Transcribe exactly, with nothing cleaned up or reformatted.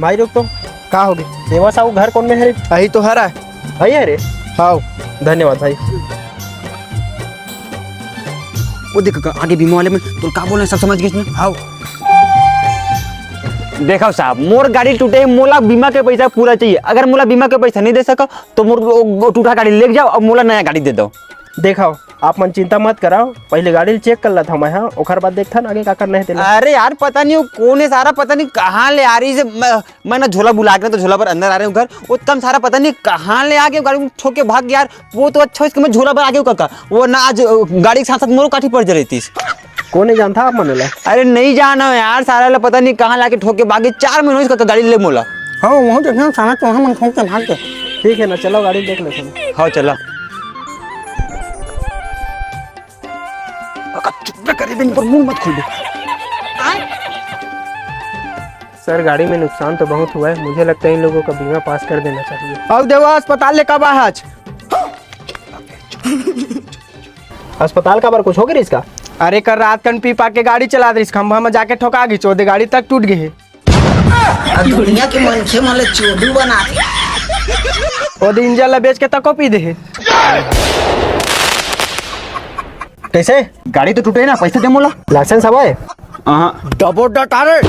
भाई रुक तो। का होगे? देवा साहू घर कोन में हे रे? अही तो हरा। अही हे रे? हाव। धन्यवाद भाई। वो देख का, आगे बीमा वाले मन तोला का बोले, सब समझ गेस ना? हाव। देखव साहब, मोर गाड़ी टूटे हे, मोला बीमा के पैसा पूरा चाहिए। अगर मोला बीमा के पैसा नहीं दे सका तो मोर वो, वो टूटा गाड़ी लेके जाव अउ मोला नया गाड़ी दे दव। देखव, आप मन चिंता मत करव, पहले गाड़ी ल check कर लेथंव मैं, हाँ, ओखर बाद देखथन आगे का करना हे तेला। अरे यार, पता नहीं वो कोन हे सारा, पता नहीं कहाँ ले आ रहिस हे। मैं, मैं ना झोला भुला के ना तो झोला भर अंदर आ रहे हँव घर, वो कम सारा पता नहीं कहाँ ले आके गाड़ी ठोक के भाग गया यार। वो तो अच्छा होइस कि मैं झोला भर आगे हँव कका, वो ना आज, अ, गाड़ी के साथ साथ मोरो काठी पड़ जा रहितिस। कोन हे जानथव आप मन ओला? अरे नहीं जानव यार, सारा ला पता नहीं कहाँ लाके ठोक के भागे, चार महीना होइस कका गाड़ी ले मोला। हाँ, वहाँ देखना सारा चोहा मन ठोक के भाग गे। ठीक हे ना, चलव गाड़ी देख लेथन। हाँ चला। अगर चुप ना करे दिन पर मुंह मत खोल दे। सर, गाड़ी में नुकसान तो बहुत हुआ है, मुझे लगता है इन लोगों का बीमा पास कर देना चाहिए। अउ देवा, अस्पताल ले कब आए हच? अस्पताल काबर, कुछ होगे रहिस का? अरे, कल रात कन पी पा के गाड़ी चलात रहिस, खंभा में जाके ठोका गिस, ओदे गाड़ी तक टूट गे हे। अब दुनिया के मनखे मन ल चोदू बनाथे। ओदे इंजन ल बेच के तको पी दे हे। कैसे? गाड़ी तो टूटे ना, पैसा दे मोला। लाइसेंस हवय? हाँ। डबो डटारे।